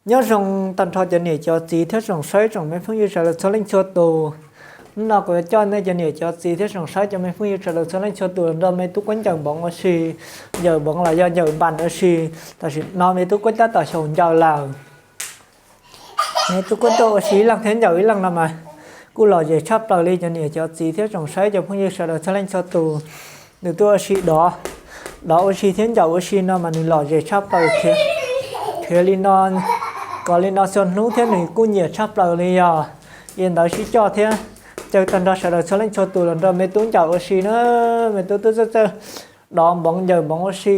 Nyob zoo tag nrho cov niam cov txiv thiab tsoom saib tsoom me phooj ywg sawv daws txhua leej txhua tus. Hnub no kuv yuav coj nej cov niam cov txiv thiab tsoom saib cov me phooj ywg sawv daws txhua leej txhua tus los nrog me tub Kuab Ncaws npoov ua si. Ncaws npoov los yog ncaws npas ua si. Tam sim no me tub Kuab tab tom xyaum ncaws lawm. Me tub Kuab tuaj ua si ib leeg thiab ncaws ib leeg no mas kuj lom zem tshaj plaws li cov niam cov txiv thiab tsoom saib cov phooj ywg sawv daws txhua leej txhua tus. Nws tuaj ua si dov, dov ua si thiab ncaws ua si no mas nws lom zem tshaj plaws thiab. Khiav li no, kov li no txhua hnub thiab nws kuj nyiam tshaj plaws li yog. Li ntawd sib coj thiab caw tag nrho sawv daws txhua leej txhua tus los nrog me tub ncaws ua si na. Me tub twb txawj txawj dov npoov ncaws npoov ua si.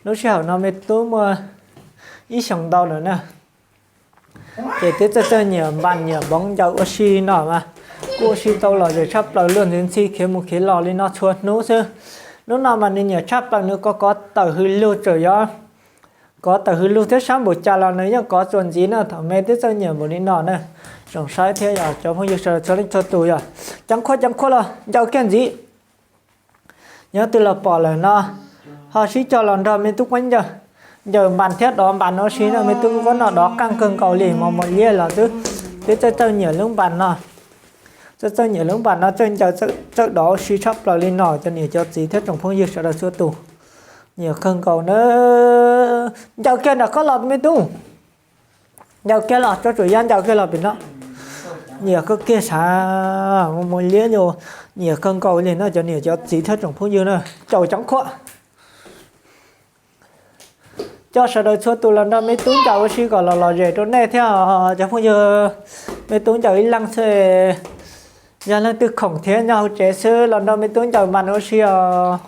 Lub sij hawm no me tub muaj ib xyoos ntau lawm na. Ces twb txawj txawj nyiam npas nyiam npoov ncaws ua si no mas kuj ua si tau lom zem tshaj plaws luag ntxhi ntxhi khiav mus khiav los li no txhua hnub xwb. Hnub no mas nws nyiam tshaj plaws nws kov kov tawm hws lug txawm yog kov tawm hws lug thiab sab npaum cas los nws yeej kov txuas ntxiv na. Thaum me twb txawj nyiam npaum li no na. Tsoom saib thiab yog cov phooj ywg sawv daws txhua leej txhua tus yog ceev khuaj ceev khuaj los ncaws kiag ntxiv. Nyob twg los pom lawm no ho sib coj los nrog me tub Kuab Ncaws npas thiab dov npas no ua si no. Me tub Kuab no dov qeej kawg nkaus li, mos mos liab los twb, twb txawj txawj nyiam lub npas no. Txawj txawj nyiam lub npas no, txawj ncaws txawj dov ua si tshaj plaws li no cov niam cov txiv thiab tsoom phooj ywg sawv daws txhua tus. Nyiam kawg nkaus na. Ncaws kiag nram koj los me tub. Ncaws kiag los, tso tsum ya ncaws kiag los pem no. Nyiam kawg kiag sav, mos mos liab li, nyiam kawg nkaus li no cov niam cov txiv thiab tsoom phooj ywg na. Caum ceev khuaj. Coj sawv daws txhua tus los nrog me tub ncaws ua si kom los lom zem rau nej thiab cov phooj ywg. Me tub ncaws ib leeg xwb, yog leej twg khoom thiab nyob hauv tsev xwb los nrog me tub ncaws npas ua si os.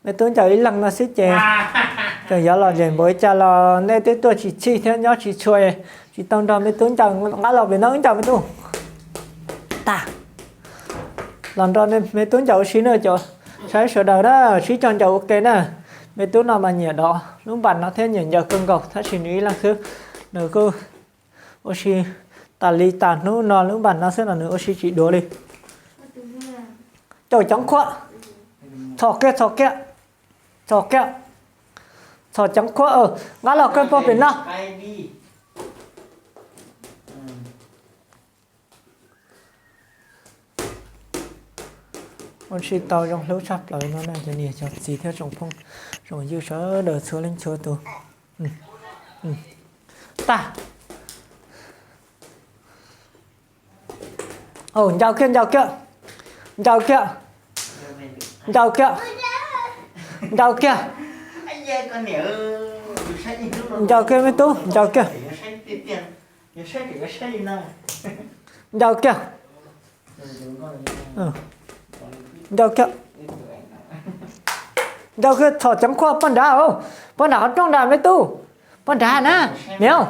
Me tub ncaws ib leeg no xwb ces tseem yuav lom zem npaum li cas los nej twb tuaj tsis txhij thiab nyob tsis tshua, tsis tau nrog me tub ncaws nqab los pem no wb ncaws me tub. Tag. Los nrog me tub ncaws ua si na cov saib sawv daws na, sib coj ncaws ua ke na. Me tub no mas nyiam dov lub npas no thiab nyiam ncaws kawg nkaus tab sis nws ib leeg xwb, nws kuj ua si tas li tas hnub no lub npas no xwb los nws ua si tsis dua li. Caum ceev khuaj. Txhos kiag, txhos kiag. Txhos kiag. Txhos ceev khuaj, nqab los kawg puag pem no. Ua si tau zoo hlub tshaj plaws no na cov niam cov txiv thiab tsoom phooj tsoom ywg sawv daws txhua leej txhua tus. Tag. Ncaws kiag, ncaws kiag. Ncaws kiag. Ncaws kiag. Ncaws kiag. Ncaws kiag me tub, ncaws kiag. Ncaws kiag. Ncaws kiag. Ncaws kiag, txhos ceev khuaj puag nrad os. Puag nram qhov rooj nrad me tub. Puag nrad na. Miv,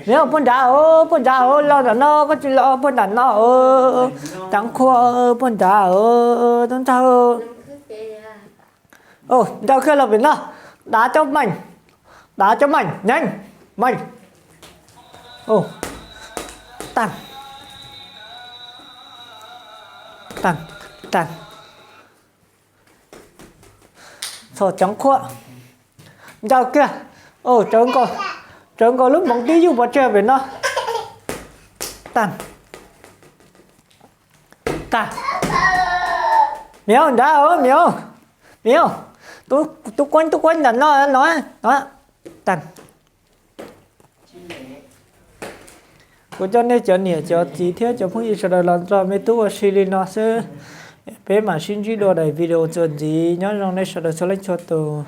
miv, puag nrad os, puag nrad os, los nram no koj tsis los puag nram no os. Ceev khuaj puag nrad os, tub ntxawg. Ncaws kiag los pem no. Dav cov meej. Dav cov meej, nyeev, meej. Tag. Tag, tag. Txhos ceev khuaj. Ncaws kiag. Tsawv nkaus lub moov tib yuj pov tseg pem no. Tag. Tag. Miv, nrad os, miv, miv. Tub kuab, tub kuab nram no no. Tag. Kuv coj nej cov niam cov txiv thiab cov phooj ywg sawv daws los nrog me tub ua si li no xwb. Peb mam sib ntsib dua daim video txuas ntxiv, nyob zoo nej sawv daws txhua leej txhua tus.